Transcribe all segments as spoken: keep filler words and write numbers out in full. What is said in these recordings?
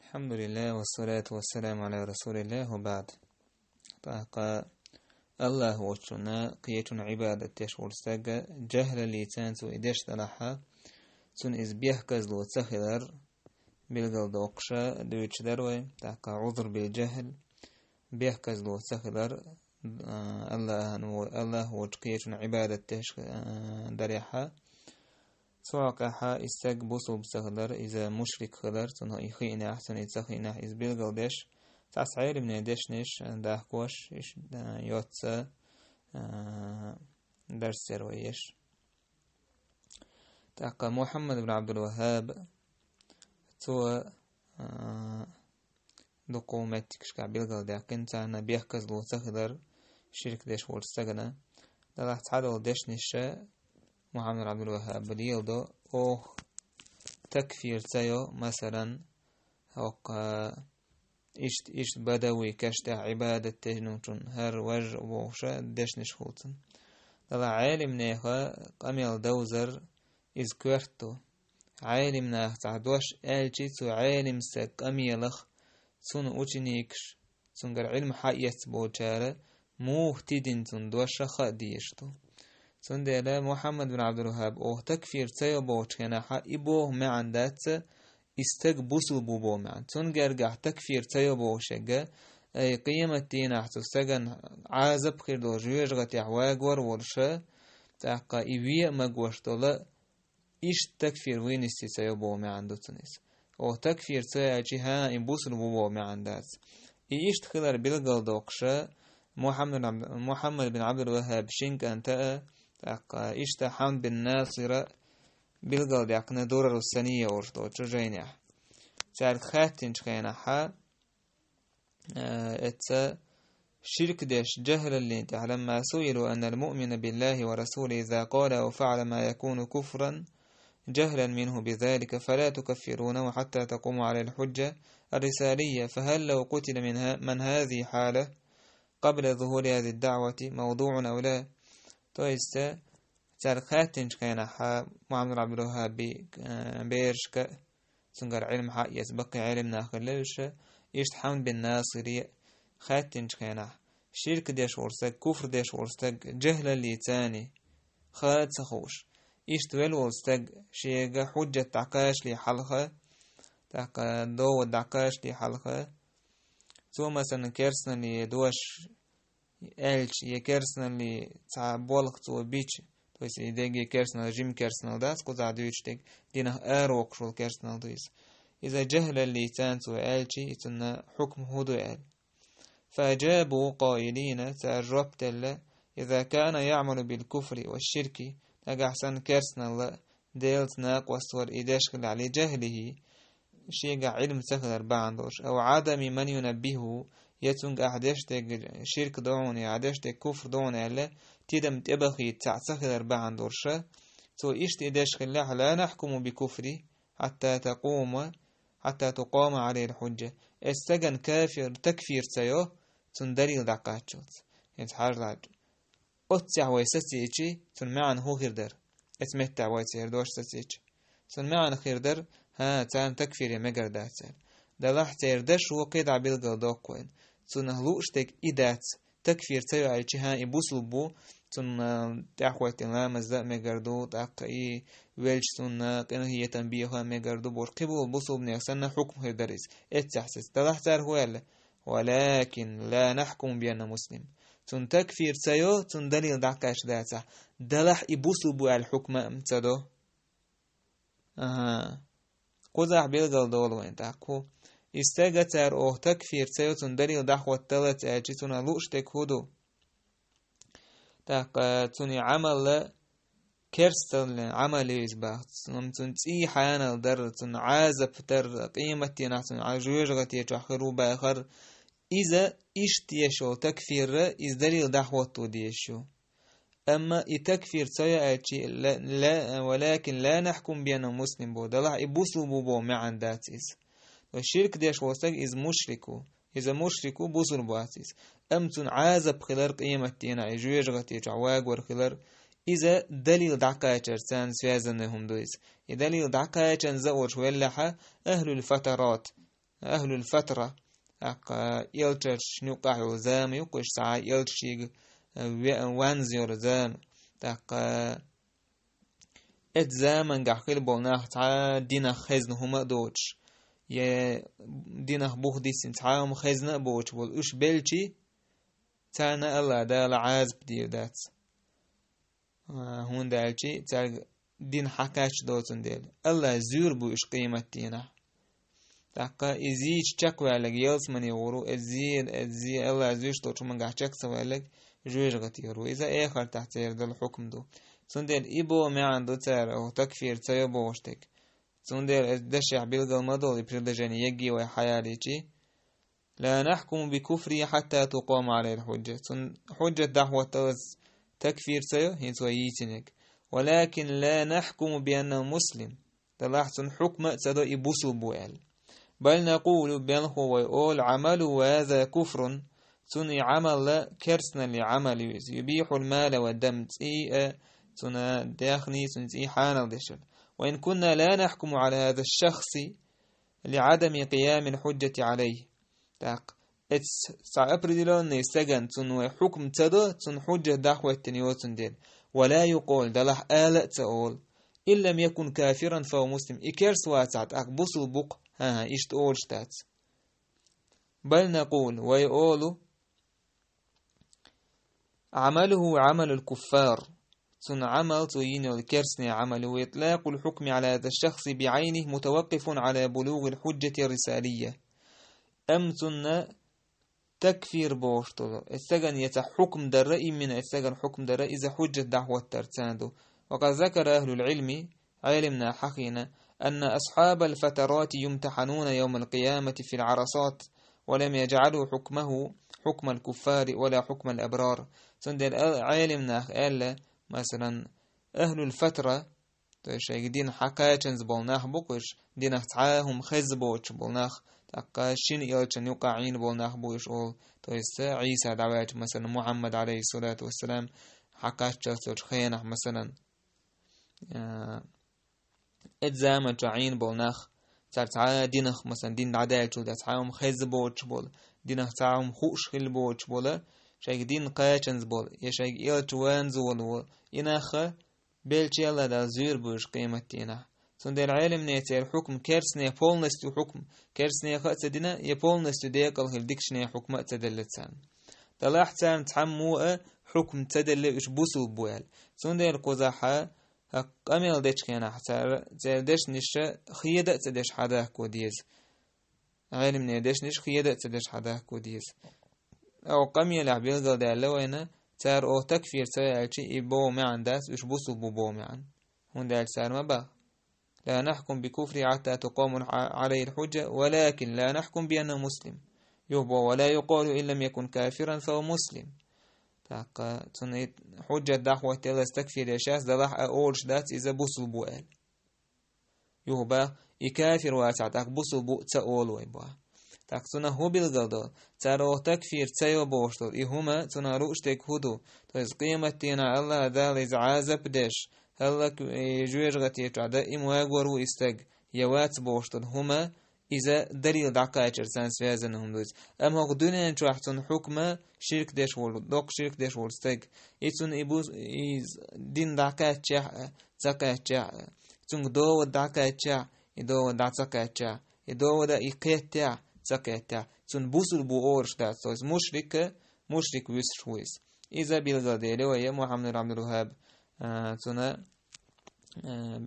الحمد لله والصلاة والسلام على رسول الله وبعد. ТӀаккха АллахӀ воцчунна кхечунна Ӏибадат деш волу стаг, жахӀлаллица цо и деш делахь, цунна иза бехказло ца хилар билгалдоккхуш дуьйцуш дара вай, тӀаккха عذر بالجهل, бехказло ца хилар, а, АллахӀан во-, АллахӀ воцчу кхечунна Ӏибадат деш, а, дарехь. Цу хьокъехь и стаг бусулба ца хилар, иза мушрик хилар, цунах и хиънехь, цунна и ца хиънехь, иза билгалдеш, цхьацца Ӏелимнийн дешнаш дахкош, иш, а, йоцца, а, дарс яр вай еш. ТӀаккха Мухьаммад ибн Ӏабдул-ВаххӀаб, цо, а, дукха меттигашкахь билгалдаьккхина, царна бехказло ца хилар, ширк деш волчу стагана. Делахь цхьадолу дешнаш Мухьаммад ибн Ӏабдул-ВаххӀаб леладо, оха такфир ца йо, масалан, хӀокху иштта, иштта бадавий каш тӀехь Ӏибадат дешначун хӀара важа бохуш дешнаш хуьлу цунна. Делахь Ӏелимнеха къамел довзар иза коьрта ду. Ӏелим наха цхьа дош аьлчи, цу Ӏелим стаг къамелах, цунна ученикаш, цуьнгара Ӏилма хьаэцна болчара муха тидина цунна дош хаа дезаш ду. Цундела Мухьаммад бин Ӏабдул-ВаххӀаб оха такфир ца йо бохучу хенахь, и боху маьӀна дац, и стаг бусулба ву боху маьӀна. Цунна гергахь такфир ца йо бохуш ерг, ай, къематдийнахь цу стагана Ӏазап хир долу жоьжахатехь вагор а волуш, тӀаккха и вен а магош долу, иштта такфир вынести ца йо боху маьӀна ду цунна иза. Оха такфир ца яьлчи, хӀан, и бусулба ву боху маьӀна дац. И иштта хилар билгалдоккхуш, Мухьаммад, Мухьаммад бин Ӏабдул-ВаххӀаб шин кӀанта а, тӀаккха иштта Хьамд бин Насира билгалдаьккхина Дурару Сания олуш долчу жайнехь. Цаьрга хаьттинчу хенахь, э, эцца ширк деш жахӀлаллин тӀехь, لما سئلوا أن المؤمن بالله ورسوله إذا قال أو فعل ما يكون كفرا جهلا منه بذلك فلا تكفرونه حتى تقوموا عليه الحجة الرسالية، فهل لو قتل من ه-، من هذه حالة قبل ظهور هذه الدعوة موضوع أو لا؟ То есть, э, цаьрга хаьттинчу хенахь, Мухьаммад бин Ӏабдул-ВаххӀабан, э, берашка, цуьнгара Ӏилма хьаэцна баккхий Ӏелим нах хилла уьш, иштта Хьамд бин Насире хаьттинчу хенахь, ширк деш волу стаг, куфр деш волу стаг, жахӀлаллица, хаа ца хууш, иштта велла волу стаг, шега хьуджат дӀакхачале хьалха, тӀаккха довод дӀакхачале хьалха, цо, масалан, керстаналлин дош аьлча, я керстаналлин цхьа болх цо бича, то есть и дерриге керстанал, жима керстанал дац кхузахь дуьйцуш дерг, динах аравоккхуш волу керстанал ду иза. Иза жахӀлаллица цо аьлчи, и цунна хьукма хӀун ду аьлла. فأجابوا قائلين, цара жоп делла: إذا كان يعمل بالكفر والشرك, нагахь санна керстаналла, Делаца накъост вар и деш хилахь, لجهله, шегахь Ӏилма ца хилар бахьана долуш, أو عدم من ينبهه, я цуьнга ахь деш дерг ширк ду хьуна, я ахь деш дерг куфр ду хьуна аьлла, тидам тӀебахийта цхьаъ ца хилар бахьана долуш, цо иштта и деш хилахь, لا نحكم بكفره حتى تقوم، حتى تقام عليه الحجة. Эцу стагана кафир, такфир ца йо, цунна далил дӀакхаччалц. ХӀинца хьажал. Оццехь вай сацийчи, цунна маьӀна хӀун хир дара? Эцу меттехь вай церан дош сацийчи, цунна маьӀна хир дара, хӀан, царна такфире мегар дац аьлла. Делахь церан дашо кхидӀа билгалдоккху вайна. Цунах лууш дерг и дац, такфир ца йо аьлчи, хӀан, и бусулба ву, цунна тӀаьхьахӀоьттина ламаз дан а мегар ду, тӀаккха и велча цунна къинхетам беха а мегар ду бохуш, кхиболу бусулбанех санна хьукма хир дара иза. Эццехь саца. Делахь цара хӀун аьлла? ولكن لا نحكم بأنه مسلم. Цунна такфир ца йо, цунна далил дӀакхаьчна дацахь, делахь и бусулба ву аьлла хьукма а ца до. Аха. Кхузахь билгалдолу вайна тӀаккха хӀун. И стага цара оха такфир ца йо, цунна далил дӀахӀотталац аьлчи, цунах лууш дерг хӀун ду? ТӀаккха цуьнан Ӏамал керстаналлин Ӏамал ю иза боху. Цуьнан, цуьнан цӀий хьанал дар, цуьнан Ӏазап дар, къематдийнахь цуьнан жоьжахати чохь хир ву бахар. Иза иштта еш йолу такфир, иза далил дӀахӀотто дезаш ю. Амма и такфир ца йо аьлчи, ла, ла, ولكن لا نحكم بأنه مسلم боху. Делахь и бусулба ву боху маьӀна дац иза. Ва ширк деш волу стаг иза мушрик ву. Иза мушрик ву, бусулба вац иза. Амма цунна Ӏазап хилар къематдийнахь, и жоьжахати чохь вагор хилар, иза далил дӀакхачарца связанный хӀума ду иза. И далил дӀакхачанза олуш веллехь, ахӀлул фатарат, ахӀлул фатра, тӀаккха элчанаш юкъахь йолу зама ю-кх уьш, цхьа элчанашка ве-, ванза йолу зама. ТӀаккха эцу заманахь хилла болу нах цхьа динах хезна хӀума а доцуш, я динах бух диссина цхьа а хӀума хезна а боцуш болу уьш белчи, царна АллахӀ Дала Ӏазап дийр дац. А, хӀунда аьлча цаьрга дин хьакхаьчна доцун дела. АллахӀ зуьйр бу уьш къематдийнахь. ТӀаккха и зийча чекхваьлларг ялсамане гӀур ву, и зе, и зе АллахӀ зуьйш долчу хӀуманехь чекх ца ваьлларг жоьжахате гӀур ву. Иза эхартахь церан долу хӀукм ду. Цундела и боху маьӀна ду цара, оха такфир ца йо бохуш дерг. Цундела и дешехь билгал ма долу и предложение, егге вай хьаялийчи. «لا نحكم بكفره حتى تقام عليه الحجة». Цунна хьуджат дӀахӀотталц такфир ца йо, хӀинца вай йийцинарг. «ولكن لا نحكم بأنه مسلم». Делахь цунна хьукма а ца до и бусулба ву аьлла. «بل نقول», белхо вай олу: «عمله هذا كفر». Цунна и Ӏамал керстаналлин Ӏамал ю иза. «يبيح المال والدم», цӀий а, цунна даьхни, цунна цӀий хьанал деш. «وإن كنا لا نحكم على هذا الشخص لعدم قيام الحجة عليه». ТӀаккха эцу цхьа определённый стагана цунна вай хьукм ца до, цунна хьуджат дӀахӀоьттина йоцун дела. «ولا يقال», делахь ала а ца олу: «إن لم يكن كافرا فهو مسلم». И керс вацахь, тӀаккха бусулба бу-кх, хӀан-хӀа, иштта олуш дац. «بل نقول», вай олу: «عمله عمل الكفار». Цунна Ӏамал, цо йина йолу керстанийн Ӏамал ю. «وإطلاق الحكم على هذا الشخص بعينه متوقف على بلوغ الحجة الرسالية». Амма цунна такфир бохуш долу, и стагана эцу хьукм дарра, иммина и стагана хьукм дарра, иза хьуджат дӀахӀоттар царна ду. «وقد ذكر أهل العلم», Ӏелимна хьахийна: «أن أصحاب الفترات يمتحنون يوم القيامة في العرصات، ولم يجعلوا حكمه حكم الكفار ولا حكم الأبرار». Цундела ал-, Ӏелимнаха аьлла, масалан, ахӀлул фатра, то есть шайга дин хьакхачанза болу нах бу-кх уьш, динах цхьа а хӀума хезза боцуш болу нах, тӀаккха шина элчанна юкъахь Ӏийна болу нах бу уьш олу, то есть Ӏийса дӀаваьлча, масалан, Мухьаммад, алейхиссалату вассалам, хьакхаччалц йолчу хенахь, масалан, а, эцу заманчохь Ӏийна болу нах, цара цхьа а динах, масалан, дин дӀадаьллачул тӀаьхьа цхьа а хӀума хезза боцуш болу, динах цхьа а хӀума хууш хилла боцуш болу, шайга дин кхачанза болу, я шайга элча ванза волу, и нах белчи АллахӀ Дала зуьйр бу уьш къематдийнахь. Цундела Ӏелимне церан хьукм керстанийн полностью хьукм, керстанеха а ца дина, я полностью декъала хилла дикачу нехан хьукма а ца делла царна. Делахь царна цхьаммо а хьукм ца делла уьш бусулба бу аьлла. Цундела кхузахь хӀокху къамел дечу хенахь цара, церан дешнаш хеда а ца деш хьадахко деза. Ӏелимне дешнаш хеда а ца деш хьадахко деза. Оха къамелехь билгалдаьлла вайна, цара оха такфир ца аьлча, и боху маьӀна дац, уьш бусулба бу боху маьӀна. ХӀунда аьлча цара ма боху: «لا نحكم بكفره حتى تقام عليه الحجة، ولكن لا نحكم بأنه مسلم». Юха боху: «ولا يقال إن لم يكن كافرا فهو مسلم». ТӀаккха цунна и хьуджат дӀахӀоттаялц такфир еш яц, делахь а олуш дац иза бусулба бу аьлла. Юха боху, и кафир вацахь, тӀаккха бусулба бу ца олу вай боху. ТӀаккха цунах хӀун билгалдо? Цара оха такфир ца йо бохуш долу и хӀума, цунах лууш дерг хӀун ду? То есть къематдийнахь АллахӀ Дала иза Ӏазап деш, хӀаллак и жоьжахате чохь даим вагор ву и стаг, я вац бохуш долу хӀума, иза далил дӀакхачар царна связанный хӀума ду иза. Амма хӀокху дуьнен чохь цунна хьукма ширк деш волу, доккха ширк деш волу стаг. И цунна и бу-, и дин дӀакхаьччехь а, ца кхаьччехь а, цуьнга довод дӀакхаьччехь, и довод дӀа ца кхаьччехь, и довода и кхеттехь, ца кхеттехь, цунна бусулба бу олуш дац. То есть мушрика, мушрик вуьсуш ву иза. Иза билгалдели вай я Мухьаммад Абдул-Ваххаб, а, цуьнан, а,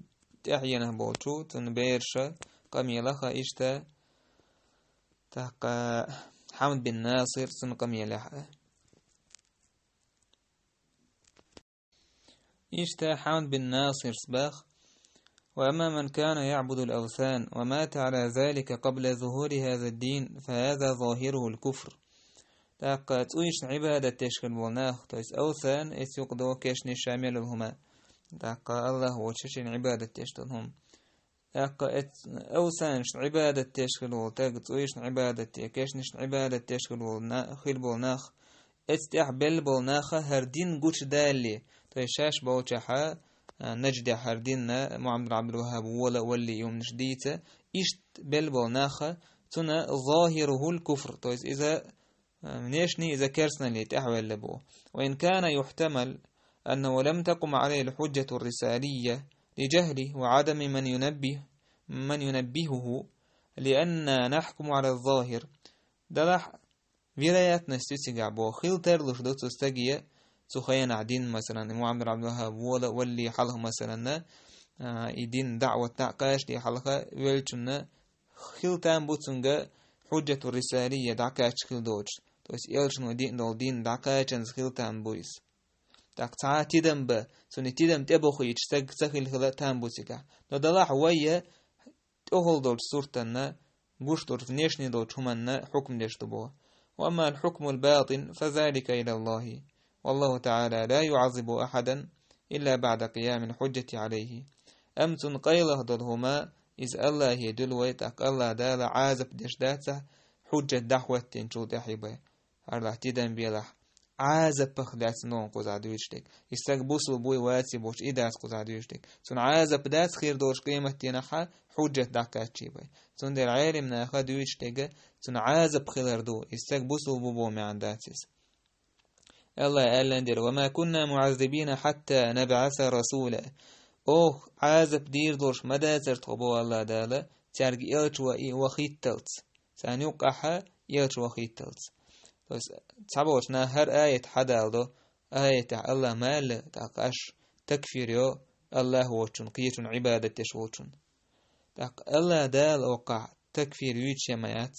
тӀаьхьенах болчу, цуьнан бераша къамелаха иштта, тӀаккха Хьамд бин Насир цуьнан къамелехь а. Иштта Хьамд бин Насирс боху: «وأما من كان يعبد الأوثان ومات على ذلك قبل ظهور هذا الدين، فهذا ظاهره الكفر». ТӀаккха цӀуйшна Ӏибадат деш хилла болу нах, то есть авсан, эцу юкъа догӀу кешнаш, ша мел йолу хӀума. ТӀаккха АллахӀ воцуш шайна Ӏибадат деш долу хӀума. ТӀаккха эц-, авсанашна Ӏибадат деш хилла волу стаг, цӀуйшна Ӏибадат, я кешнашна Ӏибадат деш хилла волу на-, хилла болу нах, эцу тӀехь белла болу наха хӀара дин гучудалале, то есть шаьш болчохь, а, Наждехь хӀара дин Мухьаммад бин Абдул-Ваххаб вола а валале, и хӀуманаш дийца, иштта белла болу наха цуна ظاهره الكفر, то есть иза, э, внешний иза керстанале тӀехвелла бу. وإن كان يحتمل أنه لم تقم عليه الحجة الرسالية لجهله وعدم من ينبه, من ينبهه, لأننا نحكم على الظاهر. Далахь вероятность ю цигахь бо, хила тарлуш ду цу стаге, цу хенахь дин, масалан, Мухаммад Абдулваххаб вола валли хьалха, масалан, а, и дин даъват дӀа а кхачале хьалха веллачунна хила там бу цунга хьуджату рисалия дӀакхаччалц хила доцуш. То есть элчано дина долу дин дӀакхачанза хила там бу иза. ТӀаккха цхьа а тидам бан, цунна тидам тӀебохуьйтуш стаг ца хила хила там бу цигахь. Но далахь вай я тӀехула долчу суртанна, гуш долчу внешний долчу хӀуманна хьукм деш ду боху. وأما الحكم الباطن فذلك إلى الله، والله تعالى لا يعذب أحدا إلا بعد قيام الحجة عليه. Амма цунна къайлаха долу хӀума, иза Аллахе дуьллу вай, тӀаккха Аллах Дала Ӏазап деш дацахь, хьуджат дӀахӀоттийначул тӀаьхьа бен. ХӀара лахь тидам белахь, Ӏазапах дац ногӀан кхузахь дуьйцуш дерг. И стаг бусул буй ваций бохуш, и дац кхузахь дуьйцуш дерг. Цунна Ӏазап дац хир долуш къематдийнахьа хьуджат дӀакхаччий бен. Цундела Ӏелим наха дуьйцуш дерг, цунна Ӏазап хилар ду, и стаг бусул бу боху маьӀна дац иза. Аллах аьллан дера: «وما كنا معذبين حتى نبعث رسولا». Ох, Ӏазап дийр долуш ма дацара тхо, боху Аллах Дала, цаьрга элча ва-, и вахийталц. Царна юккъахьа элча вахийталц. То есть, цхьаболчу наха хӀара аят хьадалдо, аятехь Аллах ма аьлла, тӀаккха аш такфир йо Аллах воцчун, кхечун Ӏибадат деш волчун. ТӀаккха Аллах Дала оккхахь такфир юьйцуш ма яц.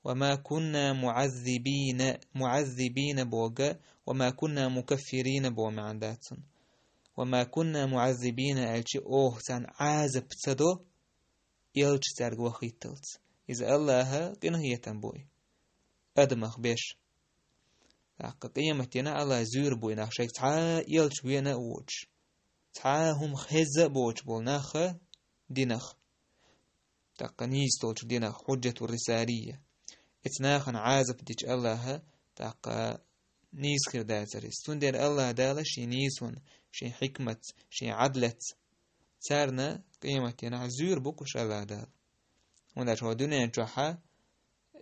«وما كنا معذبين», معذبين боху, «وما كنا مكفرين» боху маьӀна дац цунна. «وما كنا معذبين» аьлча, оха царна Ӏазап ца до, элча цаьрга вахийталц. Иза Аллаха къинхетам бу и адамах беш. ТӀаккха къематдийнахь Аллах зуьйр бу и нах шайга цхьа а элча вена а воцуш, цхьа а хӀума хеза а боцуш болу нах динах. ТӀаккха нийса долчу динах, хьуджату рисалия. Эцу нахана Ӏазап дича Аллаха, тӀаккха нийса хир дацара иза. Цундела Аллах Дала шен нийсонан, шен хьикматца, шен Ӏадлатца царна къематдийнахь зуьйр бу кхуш Аллах Дала. ХӀунда аьлча хӀокху дуьнен чохьа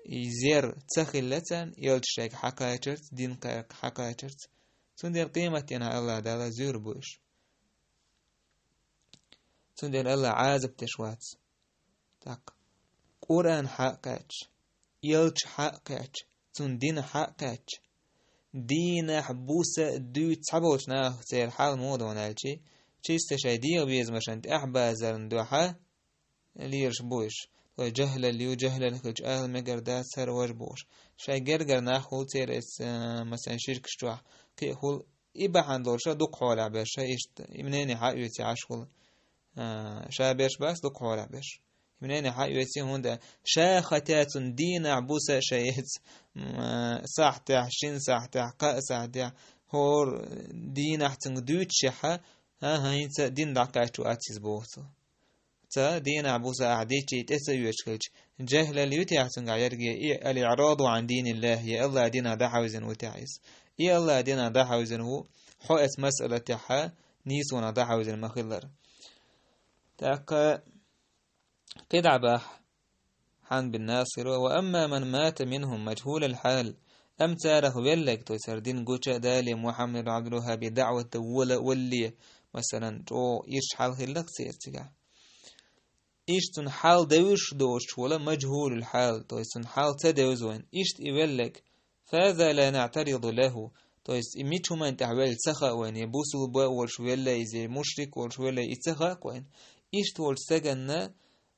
и зер ца хилла царна, элча шайга хьакхачарца, дин кхайкха хьакхачарца. Цундела къематдийнахь Аллах Дала зуьйр бу уьш. Цундела Аллах Ӏазап деш вац. ТӀаккха Къуръан хьакхаьчча, элча хьакхаьчча, цунна дина хьакхаьчча, дийнахь буса дуьйцу цхьаболчу наха церан хьал муха ду аьлча, чисто шайн дегӀан безамашна тӀаьхьабазарна дуьхьа лелаш бу уьш. Вай жахӀлалла ю, жахӀлалла хилча ала мегар дац хӀара важа бохуш. Шайн гергара нах хуьлу церан эцу, а, масалан, ширкаш чохь, кхин а хуьлу, и бахьана долуш дукха хьолахь берш, иштта, и мнение хьаоьций Ӏаш хуьлу. А, ша берш бац дукха хьолахь берш. И мнение хьаоьций, хӀунда ша хатя цунна дийнахь буса шайн эцу, м, а, сахьтехь, шина сахьтехь, кхаа сахьтехь, хӀора дийнахь цунга дуьйцушехьа, а, хӀинца дин дӀакхаьчча вац иза боху цо. Ца дийнахь буса ахь дичи тӀе ца оьцуш хилча, жахӀлалла ю техьа цуьнгахь ерриге и аль-иӀраду Ӏан диниллахь, я Аллах динах дӀахьаьвзина ву техьа иза. И Аллах динах дӀахьаьвзина ву, хьо эцу масъалатехьа нийсонах дӀахьаьвзина ма хиллара. ТӀаккха кхидӀа бахьа Хьан бин Насир: «وأما من مات منهم مجهول الحال». Амма царах велларг, то есть хӀара дин гуча а дале, Мухьаммад Абдул-Ваххаби даъват дан вола а валле, масалан, чӀогӀа ирча хьал хилла-кх церан цигахь. Иштта цуьнан хьал девзаш доцуш вола мажхӀулул хьал, то есть цуьнан хьал ца девза вайна. Иштта и велларг, «فهذا لا نعترض له». То есть и мича хӀуманна тӀехь велла ца хаьа вайна, я бусулба волуш велла иза, я мушрик волуш велла, и ца хаьа вайна. Иштта волчу стаганна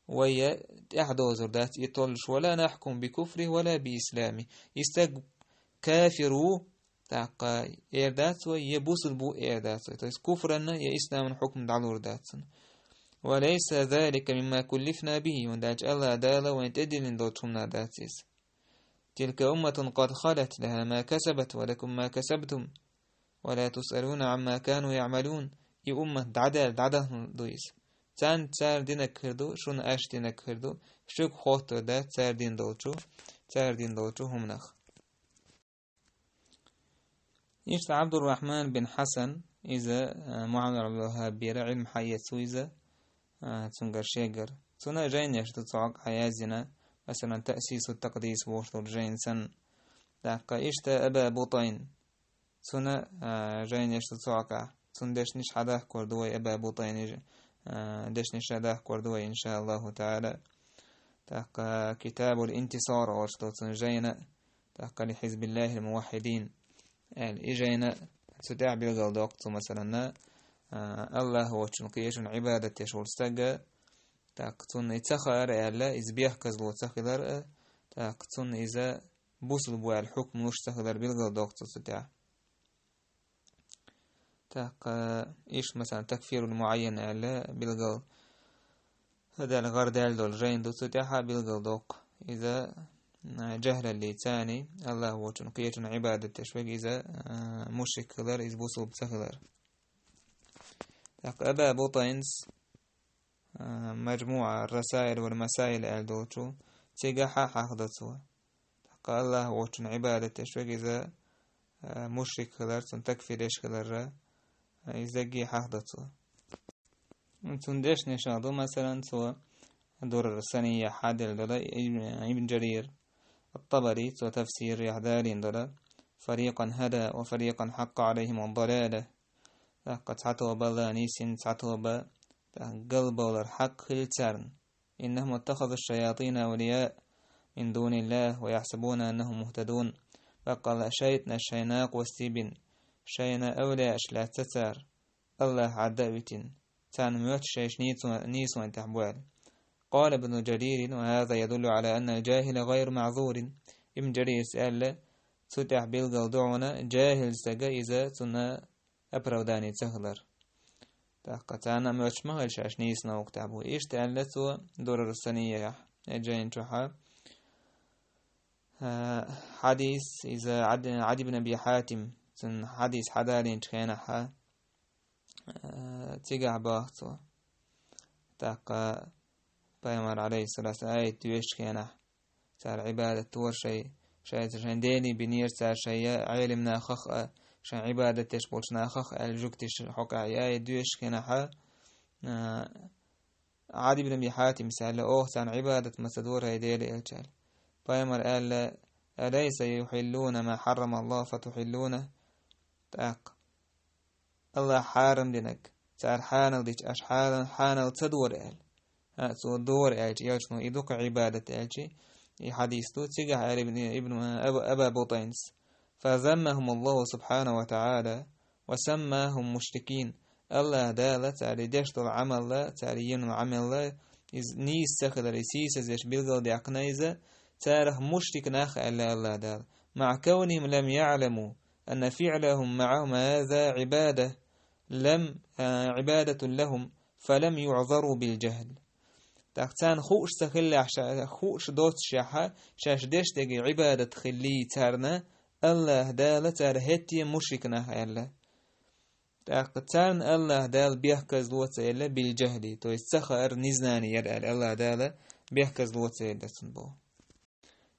вай я тӀаьхьадозур дац и толлуш, «ولا نحكم بكفره ولا بإسلامه». И стаг кафир ву, тӀаккха эр дац вай, я бусулба ву эр дац вай. То есть куфранна я исламан хьукм дӀалур дац цунна. «وليس ذلك مما كلفنا به», хӀунда аьлча Аллах Дала вайна тӀедиллина долчу хӀуманах дац иза. «تلك أمة قد خلت، لها ما كسبت ولكم ما كسبتم، ولا تسألون عما كانوا يعملون». И уммат дӀадаьлла, дӀадахана ду иза. Царна цара динарг хир ду, шуна аша динарг хир ду, шуьга хоттур дац цара дина долчу, цара дина долчу хӀуманах. Иштта Абдуррахман бин Хьасан, иза, а, Мухьаммад Абдул-Ваххабера Ӏилма хьаэца ву иза, а, цуьнгара шегара. Цуьнан жайнаш ду цхьаъ хьаязйина, масалан, Таъсису Такъдис бохуш долу жайна санна. ТӀаккха иштта Аба Бутайн. Цуьнан, а, жайнаш ду цу хьокъехь. Цуьнан дешнаш хьадахкор ду вай, Аба Бутайна, а, дешнаш хьадахкор ду вай, иншааллаху таала. ТӀаккха Китабул Интисар олуш ду цуьнан жайна, тӀаккха ли Хьизбиллахил Муваххидин аьлла. И жайна цу тӀехь билгалдоккху цо, масалан, а, Аллах воцчунна кхечунна Ӏибадат деш волу стаг, тӀаккха цунна и ца хаар аьлла, иза бехказло ца хилар а, тӀаккха цунна иза бусулба ву аьлла хьукм луш ца хилар билгалдоккху цо цу тӀехь. ТӀаккха иштта, масалан, такфирул муайян аьлла билгал, хӀадаьлла гӀар даьлла долу жайна ду цу тӀехь а билгалдоккху. Иза, а, жахӀлаллица, Аллах воцчунна кхечунна Ӏибадат деш верг иза, а, мушрик хилар, иза бусулба ца хилар. ТӀаккха Аба Бутайнс, а, Мажмуа Расаил вал Масаил аьлла долчу, цигахь а хьахдо цо. ТӀаккха Аллах воцчунна Ӏибадат деш верг иза, а, мушрик хилар, цунна такфир еш хиларра, а, иза дагге хьахдо цо. Цунна дешнаш ду, масалан, цо Дурар Санияхь хьаделла долу Ибн, Ибн Жарир ат-Табари, цо тафсир яхь далийна долу: «Фарикъан хӀада ва фарикъан хьакъа Ӏалайхим ад-далала». ТӀаккха цхьа тоба Аллах нисйина, цхьа тоба, тӀаккха галбовлар хьакъ хилла царна. «Иннахум иттахазу шаятина авлия мин дуниллах ва яхсабуна аннахум мухтадун». Баккъалла шайтӀанаш шайн накъостий бина, шайна авлияаш лаьцна цара, Аллах Ӏадда а витина, царна моьттуш шайша нийсо-, нийсонан тӀехь бу аьлла. Къала Ибн Жаририн: «Ва хаза ядуллу Ӏала анна ал-жахила гӀайру маъзурин». Ибн Жарирс аьлла, цу тӀехь билгал ду хьуна, жахӀил стага иза цунна оправдание ца хилар. ТӀаккха царна а моьттуш ма хилла шаьш нийсонан тӀехь бу. Иштта аьлла цо Дурар Санияхь, э, жайна чохь. Э, хьадис, иза Ӏад-, Ӏади ибн Аби Хьатим, цуьнан хьадис хьадалийначу хенахь, э, цигахь боху цо. ТӀаккха Пайхамар, алейхиссалату вассалам, аят доьшучу хенахь, цара Ӏибадат дора шайн, шайн, шайн дели бинера цара шайн я Ӏелим нахах а, шайн Ӏибадат деш болчу нахах а аьлла, жуьгтиш хьокъехь и аят доьшучу хенахь, а, Ӏади ибн Аби Хьатимс аьлла: «Оха царна Ӏибадат ма ца дора, хӀай Делан элча», аьлла. Пайхамар аьлла: «Алайса юхиллуна ма харрама Аллах фатухиллуна?» ТӀаккха Аллах хьарам динарг цара хьанал дича, аша хьарам, хьанал ца дора аьлла. ХӀаъ, цо дора аьлча, элчано и ду-кх Ӏибадат аьлча, и хьадис ду, цигахь аьлла ибн, ибн Аба, Аба Бутайнс: «Фазаммахум Аллаху субхана ва таала ва саммахум мушрикин». Аллах Дала цара деш долу Ӏамалла, цара йина Ӏамалла, иза нийса ца хилар, и сийсазеш билгалдаьккхина иза, царах мушрик нах аьлла Аллах Дала. «Маъа кавнихим лам яъламу анна фиълахум маъахум хаза Ӏибада, лам, а, Ӏибадатун лахум, фалам юъзару бил жахӀл». ТӀаккха царна хууш ца хиллехь, ша-, хууш доццушехь, шаьш деш дерг Ӏибадат хиллий царна, Аллах Дала цара хӀетте мушрик нах аьлла. ТӀаккха царна Аллах Дала бехказло ца елла бил жахӀли, то есть ца хаар, незнание яра аьлла, Аллах Дала бехказло ца елла цунна боху.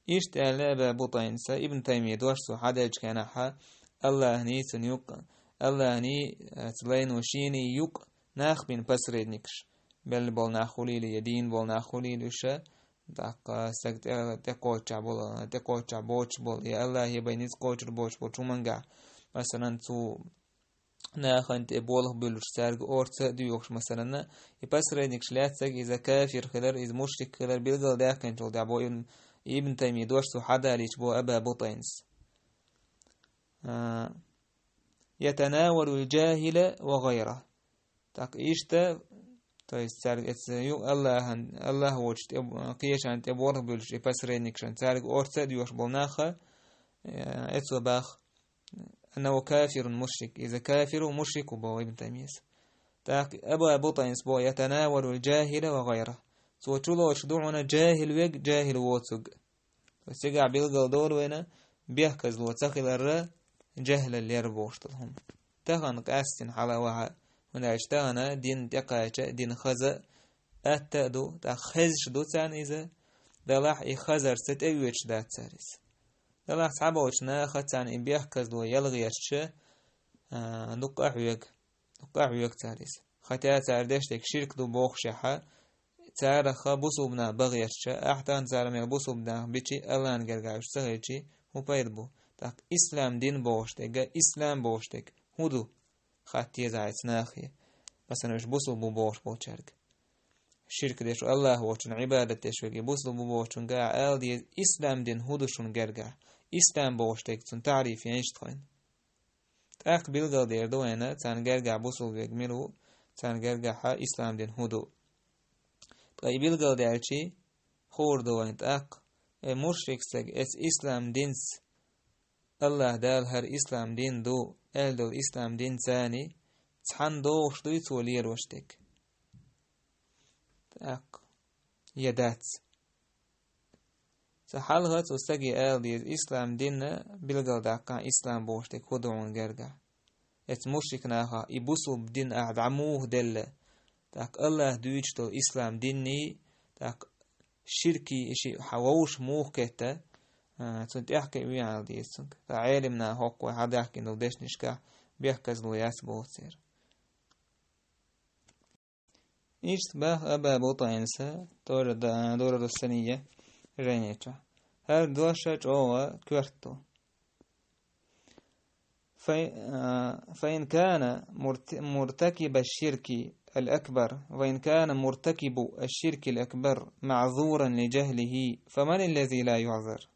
Иштта аьлла Аба Бутайнса, Ибн Таймия дош цо хьаделлачу хенахь, Аллахний цунна юкъа, Аллахний, а, цу лайно шений юкъа нах бина посредникаш, белла болу нах хуьлийла я дийна болу нах хуьлийла уьш, тӀаккха стаг тӀе-, тӀекхоччехь болу, тӀекхоччехь боцуш болу, я Аллахе бен ницкъ кхочур боцуш болчу хӀумангахь, масалан, цу нахана тӀе болх буьллуш, цаьрга орца а доьхуш, масалан, и посредникаш лаьцнарг иза кафир хилар, иза мушрик хилар билгалдаьккхинчул тӀаьхьа бо Ибн, Ибн Таймия дош цо хьадалийча бо Аба Бутайнс. А, ятанавалул жахила ва гайра. ТӀаккха иштта, то есть цаьрга эца ю Аллахьан, Аллахь воцуш тӀе, кхечарна тӀе болх буьллуш и посредникашна, цаьрга орца а доьхуш болу наха, э, эцо бах: «Аннаху кафирун мушрик». Иза кафиру, мушрику боху Ибн Таймияс. ТӀаккха Аба Бутайнс боху: «Ятанавалул жахила ва гайра». Цо чулоцуш ду хьуна жахил верг, жахил воцург. Цигахь билгал долу вайна бехказло ца хиларра, жахӀлал яр бохуш долу хӀума. Тахана къаьстина хьала ваха, хӀунда аьлча тахана дин тӀекхача, дин хаза атта а ду, тӀаккха хезаш ду царна иза, делахь и хазарца тӀеоьцуш дац цара иза. Делахь цхьаболчу наха царна и бехказло ялгӀерча, а, дуккха а хьоьга. Дуккха а хьоьгу цара иза. Хатя цара деш дерг ширк ду бохушехьа, царах бусулба нах бан гӀерташ, ахьа тахана цара мел бусулба нах бичи, Аллахьан гергахь уьш ца хилчи, хӀун пайда бу? ТӀаккха ислам дин бохуш дерг, ислам бохуш дерг хӀун ду? Хатта деза хьайца нахе. Масала, уьш бусулба бу бохуш болчаьрга. Ширк деш, Аллахь воцчунна Ӏибадат деш верг, бусулба бу бохучуьнга ахьа ала деза, ислам дин хӀун ду шуна гергахь? Ислам бохуш дерг, цуьнан таӀриф ян иштта тхойн. ТӀаккха билгалдер ду вайна, царна гергахь бусулба верг мила ву, царна гергахь ислам дин хӀун ду. Ткъа и билгалдаьлчи, хуур ду вайна тӀаккха, э, мушрик стаг, эцу ислам динца, Аллахь Дала хӀара ислам дин ду, аьлла долу ислам динца цхьаьна догӀуш дуй цо лелош дерг? ТӀаккха, я дац. Цу хьалха цу стаге ала деза, ислам динна билгалдаккха, ислам бохуш дерг хӀун ду хьуна гергахь. Эцу мушрик наха и бусулба дин ахьа дӀа муха делла, тӀаккха Аллахь дуьйцуш долу ислам динний, тӀаккха ширкий и шиъ хьан вовшах муха кетта, а, цунна тӀаьхьа кхин вен ала деза цуьнга. Ткъа Ӏелам наха хӀокхо хьан даьхкина долу дешнашкахь бехказло яц боху церан. Иштта баха Аба БутӀайнас, тоже да-, Дурарус-Санийя жайни чохь. ХӀара дош чӀогӀа коьрта ду. فإ-، آه، فإن كان مرت-، مرتكب الشرك الأكبر، وإن كان مرتكب الشرك الأكبر معذورا لجهله، فمن الذي لا يعذر؟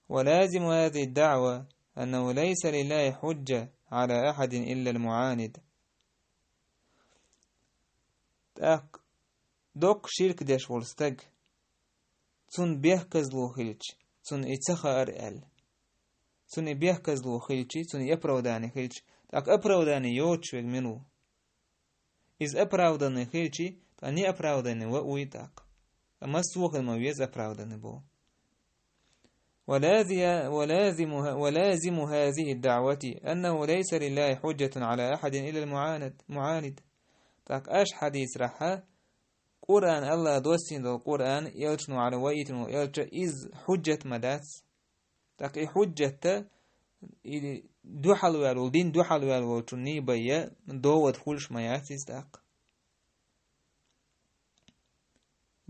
ولازم هذه الدعوة أنه ليس لله حجة على أحد إلا المعاند. ТӀаккха доккха ширк деш волу стаг, цунна бехказло хилча, цунна и ца хаьара аьлла. Цунна и бехказло хилча, цунна и оправдание хилча, тӀаккха оправдание йоцуш верг мила ву? Иза оправданный хилчи, ткъа неоправданный ван вуй тӀаккха. Ткъа массо а хила ма веза оправданный боху. ولازم، ولازم، ولازم هذه الدعوة أنه ليس لله حجة على أحد إلا المعاند، معاند. ТӀаккха аша хьадийцарехь, Къуръан, Аллахь доссийна долу Къуръан, элчано хьалха ваийтина волу элча, иза хьуджат ма дац. ТӀаккха и хьуджатта, и дуьхьал ваьлла волу, дин дуьхьал ваьлла волчунний бен довод хуьлуш ма яц иза тӀаккха.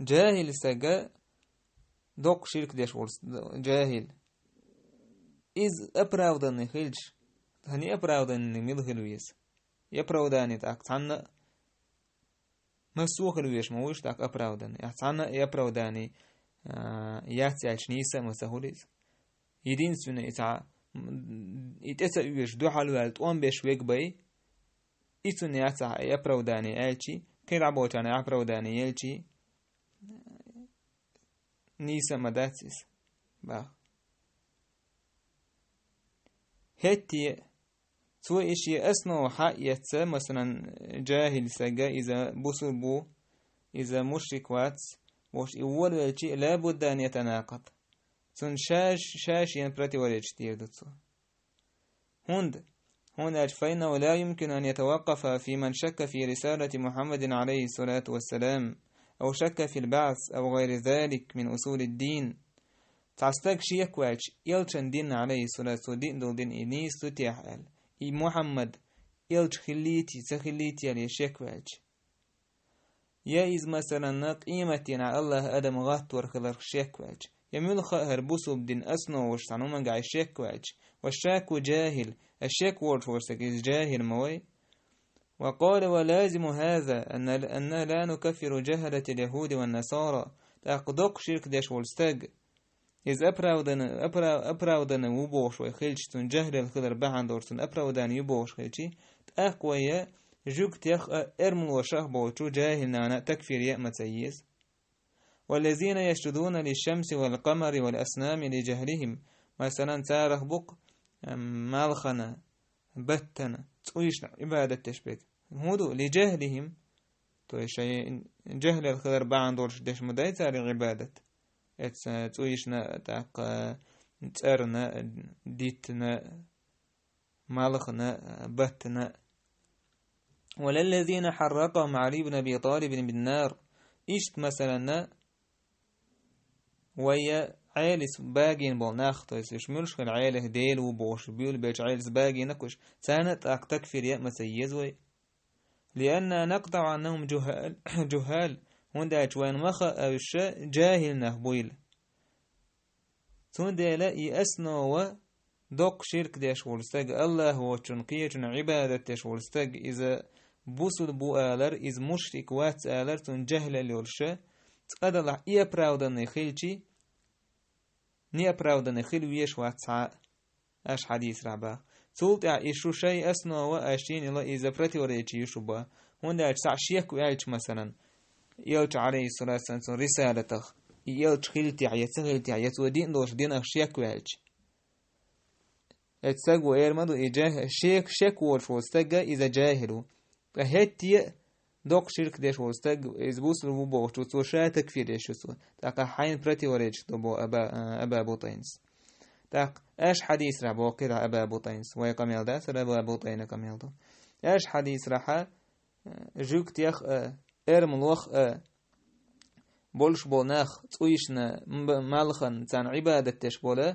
Джахил сага, доккха ширк деш волу с-, джахил. Иза оправданный хилча, хӀан неоправданный мила хила веза? И оправдание тӀаккха цхьанна а массо а хила везаш ма вуй уьш тӀаккха оправдание. Ахьа цхьанна а и оправдание, а, яц аьлча нийса а ма ца хуьлу иза. Единственное, и цхьа, м, и тӀе ца оьшуш, дуьхьал ваьлла, тӀом беш верг бен, и цунна яц ахьа и оправдание аьлчи, кхин дӀаболчарна и оправдание елчи, нийса а ма дац иза, бах. ХӀетте а, цо и шен основа хьаэцна, масалан, джахил сага, иза бусулба ву, иза мушрик вац, бохуш и волавелчи, لا بد أن يتناقض. Цунна ша, ша шена противоречить дийр ду цо. ХӀунда? ХӀунда аьлча, فإنه لا يمكن أن يتوقف في من شك في رسالة محمد عليه الصلاة والسلام، أو شك في البعث، أو غير ذلك من أصول الدين. Цхьа стаг шек ваьлча, элчан дин, алейхиссалату, цо диъна долу дин, и нийса ду техьа аьлла, и Мухьаммад элча хиллийти, ца хиллийти аьлла, я шек ваьлча. Я иза, масалан, къематдийнахь Аллаха адам гӀаттор хиларх шек ваьлча, я муьлха а хӀара бусулба дин основаш цхьана хӀумангахь шек ваьлча, والشاك جاهل, а шек волуш волу стаг иза джахил ма вай. وقال: ولازم هذا أن، أن لا نكفر جهلة اليهود والنصارى. ТӀаккха доккха ширк деш волу стаг, иза оправданный, опра-, оправданный ву бохуш вай хилча, цунна джахилал хилар бахьана долуш, цунна оправдание ю бохуш хилчи, тӀаккха вай жуьгтех а, эрмалоша а болчу джахил нахана такфир яа ма ца еза. والذين يسجدون للشمس والقمر والأصنام لجهلهم. Масалан, царах бу-кх, ам, малхана, баттана, цӀуйшна Ӏибадат деш берг. ХӀун ду? لجهلهم. То есть шайн джахилал хилар бахьана долуш деш ма дай цара Ӏибадат. Эцу цӀуйшна, тӀаккха цӀарна, диттана, малхана, баттана. ولا الذين حرقهم علي بن أبي طالب بالنار. Иштта, масалан, вай Ӏелис багийна болу нах, то есть уьш муьлш хила Ӏелих Дела ву бохуш, буьйлабелча Ӏелис багийна кхуш, царна а тӀаккха такфир яа ма ца еза вай. لأننا نقطع أنهم جهال، جهال. ХӀунда аьлча вайна ма хаьа уьш жаьхӀил нах буйла. Цундела и основа доккха ширк деш волу стаг, АллахӀ воцчунна кхечунна Ӏибадат деш волу стаг, иза бусулба ву алар, иза мушрик вац алар, цунна жаьхӀлал йолуш, цкъа далахь и оправданный хилчи, неоправданный хила везаш вац цхьа а, аша хьадийсарахь баха. Цул тӀаьхьа и шу шайн основа, аша йина йолу иза противоречие ю шу баха. ХӀунда аьлча цхьаъ шек ваьлча, масалан, элча, алейхиссалату вассалам, цуьнан рисалатах, и элча хилла техьа я ца хилла техьа, я цо диъна долуш динах шек ваьлча. Эццаг ву эр ма ду, и жа-, шек, шек волуш волу стаг, иза жаьхӀил ву. Ткъа хӀетте а доккха ширк деш волу стаг, иза бусулба ву бохучу, цо ша такфир еш ю цо. ТӀаккха хьайна противоречит до бо Аба, Аба Бутайнас. ТӀаккха аша хьадийсарахь боху кхидӀа Аба Бутайнас. Вай къамел дац, ара Аба Бутайна къамел ду. Аша хьадийсарахьа, э, жуьгтех а, эрмалох а, болуш болу нах цӀуйшна, м-, малхан, царна Ӏибадат деш болу,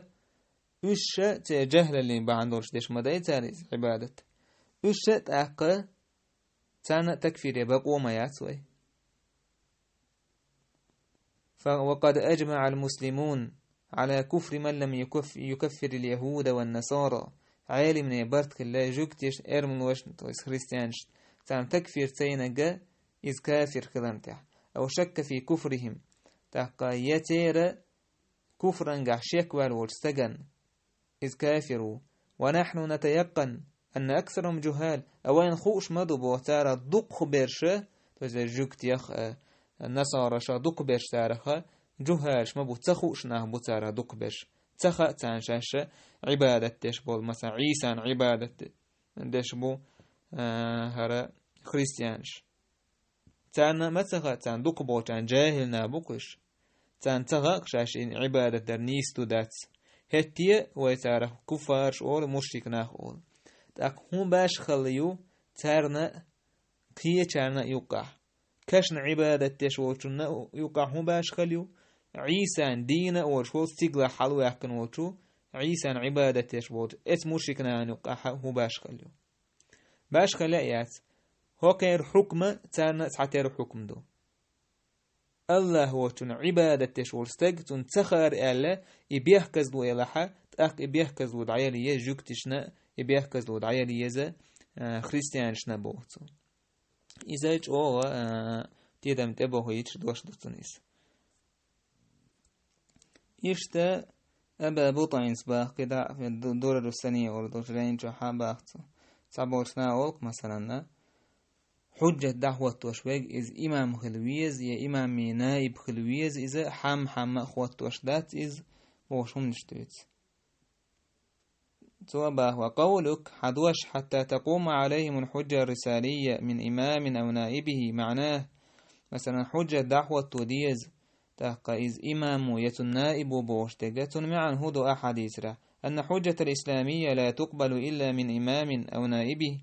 уьш ша церан жаьхӀлаллин бахьана долуш деш ма дай цара иза Ӏибадат. Уьш ша тӀаккха царна а такфире бакъо ма яц вай. Фа-, وقد أجمع المسلمون على كفر من لم يكف-، يكفر اليهود والنصارى. Ӏелимне барт хилла жуьгтешна, эрмалошна, то есть христианашна, царна такфир ца йинарг иза кафир хиларна тӀехь. أو شك في كفرهم. ТӀаккха я церан куфрангахь шек ваьлла волчу стагана, иза кафир ву. ونحن نتيقن أن أكثرهم جهال. А вайна хууш ма ду боху царах дукхахберш, то есть жуьгтех а, насараша дукхахберш царах а, жухӀалаш ма бу, ца хууш нах бу царах дукхахберш. Ца хаьа царна шаьш Ӏибадат деш болу, масалан, Ӏийсан Ӏибадат деш бу, а, хӀара христианаш. Царна ма ца хаьа, царна дукхахболчарна жаьхӀил нах бу-кх уьш. Царна ца хаьа-кх шаьш и Ӏибадат дар нийса ду дац. ХӀетте а вай царах куффараш олу, мушрик нах олу. ТӀаккха хӀун башхалла ю царна а, кхечарна а юккъахь? Кашна Ӏибадат деш волчунна а юккъахь хӀун башхалла ю? Ӏийсан дийна а волуш волу, стиглахь хьалаваьккхина волчу, Ӏийсан Ӏибадат деш волчу эцу мушрик нахана юккъахь хӀун башхалла ю? Башхалла а яц. ХӀокхеран хьукма царна а цхьатерра хьукма ду. АллахӀ воцчунна Ӏибадат деш волу стаг, цунна ца хаьара аьлла, и бехказло елахь, тӀаккха и бехказло дӀаяла еза жуьгташна а, и бехказло дӀаяла еза, а, христианашна а боху цо. Иза чӀогӀа, а, тидам тӀебохуьйтуш дош ду цунна иза. Иштта Аба Бутайнас баха кхидӀа а, ду-, Дурару Сания олу долчу жайна чохь а баха цо. Цхьаболчу наха олу-кх, масалан, хьуджат дӀахӀоттош верг иза имам хила веза, я имаман наиб хила веза, иза хьам-хьамма а хӀоттош дац иза, бохуш хӀуманаш дуьйцу. Цо баха: وقولك, хьан дош, حتى تقوم عليهم الحجة الرسالية من إمام أو نائبه معناه. Масалан, хьуджат дӀахӀотто деза, тӀаккха иза имамо я цуьнан наибо бохуш дерг, цуьнан маьӀна хӀун ду ахьа дийцарехь: أن الحجة الإسلامية لا تقبل إلا من إمام أو نائبه.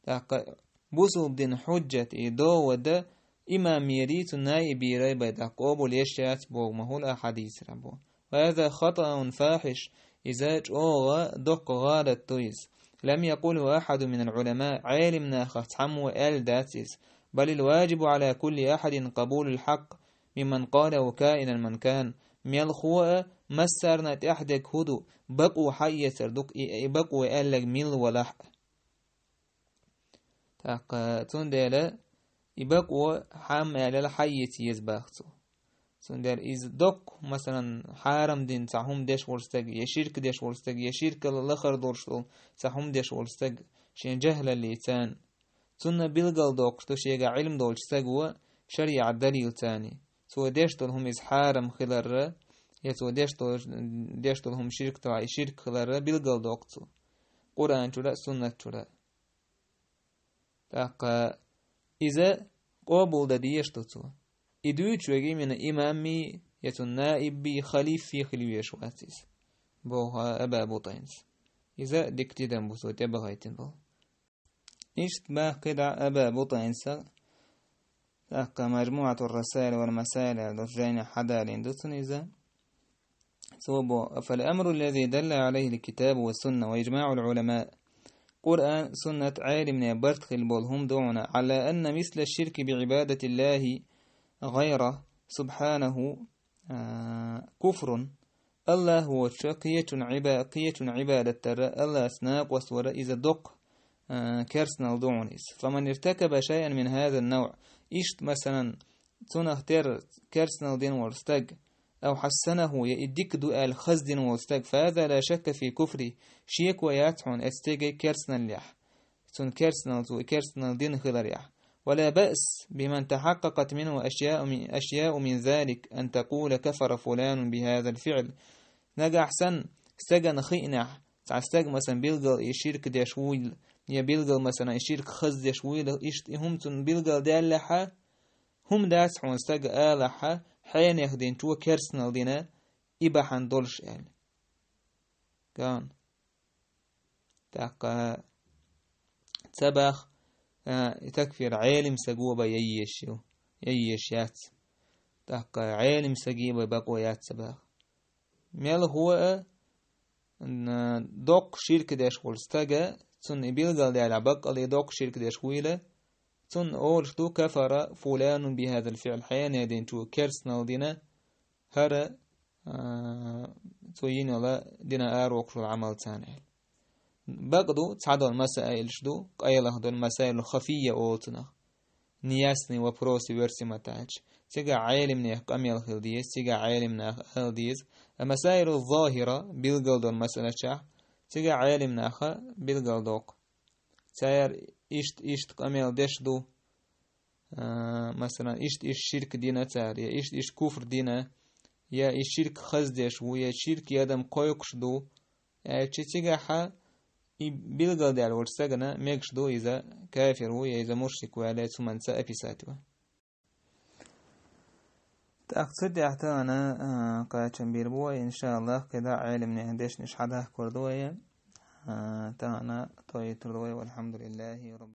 ТӀаккха бусулба динан хьуджат, и довода имамерий, цуьнан наиберий бен тӀаккха къобал еш яц боху ма хуьлу ахьа дийцарехь боху. وهذا خطأ فاحش. Иза чӀогӀа доккха гӀалат ду иза. لم يقله أحد من العلماء. Ӏелим нахах цхьаммо аьлла дац иза. بل الواجب على كل أحد قبول الحق ممن قاله كائنا من كان. Мелхо а, массарна а тӀехь дерг хӀун ду, бакъо хьаэцар ду-кх и, и бакъо аьлларг милла валахь а. ТӀаккха цундела и бакъо хьам аьлла хьаэца еза баха цо. Цундела иза доккха, масалан, хьарам дина цхьа хӀума деш волу стаг, я ширк деш волу стаг, я ширкал лахара долуш долу цхьа хӀума деш волу стаг, шен жаьхӀлаллица, цунна билгалдоккхуш ду шега Ӏилма долчу стага шариӀат далилца. Цо деш долу хӀума иза хьарам хиларра, я цо деш долу, деш долу хӀума ширк тӀехь, и ширк хиларра билгалдоккху цо Къуръан чуьра а, суннат чуьра а. ТӀаккха иза къобал дан дезаш ду цо. И дуьйцуш верг именно имамий, я цуьнан наибий, халифий хила везаш вац иза, боху Аба Бутайнас. Иза дика тидам бу цо тӀебахийтина болу. Иштта баха кхидӀа Аба Бутайнас, тӀаккха مجموعة الرسائل والمسائل аьлла долчу жайнехь хьадалийна ду цунна иза. Цо бо: فالأمر الذي دل عليه الكتاب والسنة وإجماع العلماء. Къуръан, суннат, Ӏелимне барт хила болу хӀума ду хьуна, على أن مثل الشرك بعبادة الله غيره سبحانه, а, كفر. АллахӀ воцуш кхечун Ӏиба-, кхечун Ӏибадат дар, АллахӀаца накъост вар, иза доккха, а, керстанал ду хьуна иза. فمن ارتكب شيئا من هذا النوع, иштта, масалан, цунах тера керстанал дина волу стаг, أو حسنه, я и дика ду аьлла хаза дина волу стаг, فهذا لا شك في كفره, шеко яц хьуна оцу стеган керстаналлехь, цуьнан керстанал, цо и керстанал дина хиларехь. ولا بأس بمن تحققت منه أشياء من، أشياء من ذلك أن تقول كفر فلان بهذا الفعل. Нагахь санна стагана хиънехь, цхьа стаг, масалан, билггал и ширк деш вуйла, я билггал, масалан, и ширк хаза деш вуйла, иштта и хӀума цунна билггал даьллехьа, хӀума дац хьуна стага алахьа, хьенех динчо керстанал дина, и бахьана долуш аьлла. Ган. ТӀаккха ца бах, а, и такфир Ӏелим саго бан яйеш ю, яйеш яц. ТӀаккха Ӏелим саги бан бакъо яц ца бах. Мел хӀуа а, н-, доккха ширк деш волу стага, цунна и билггал даьлла баккъалла и доккха ширк деш вуйла, цунна олуш ду: «كفر فلان بهذا الفعل», хьенех динчо керстанал дина, хӀара, а, цо йина йолу дина аравоккхуш волу Ӏамал царна аьлла. Бакъ ду, цхьадолу масаилаш ду, къайлаха долу масаилул хафийя олу цунах. Неясный вопросы верси ма таьлча. Цигахь Ӏелимнех къамел хила деза, цигахь Ӏелимнаха ала деза. А масаилул захира, билггал долу масалачохь, цигахь Ӏелимнаха билггал доккху. Цара иштта, иштта къамел деш ду, а, масалан, иштта, иштта ширк дина цара, я иштта, иштта куфр дина, я и ширк хаза деш ву, я ширк и адам кхойкхуш ду, аьлча цигахьа и билгалдаьлла волчу стагана мегаш ду иза кафир ву, я иза мушрик ву аьлла, цу манца описать ван. ТӀаккха цу тӀехь тахана, а, кхачам бийр бу вай, иншааллах, кхидӀа Ӏелимнехан дешнаш хьадахкор ду вай, а, тахана тойтур ду вай, валхьамдулиллахи раббил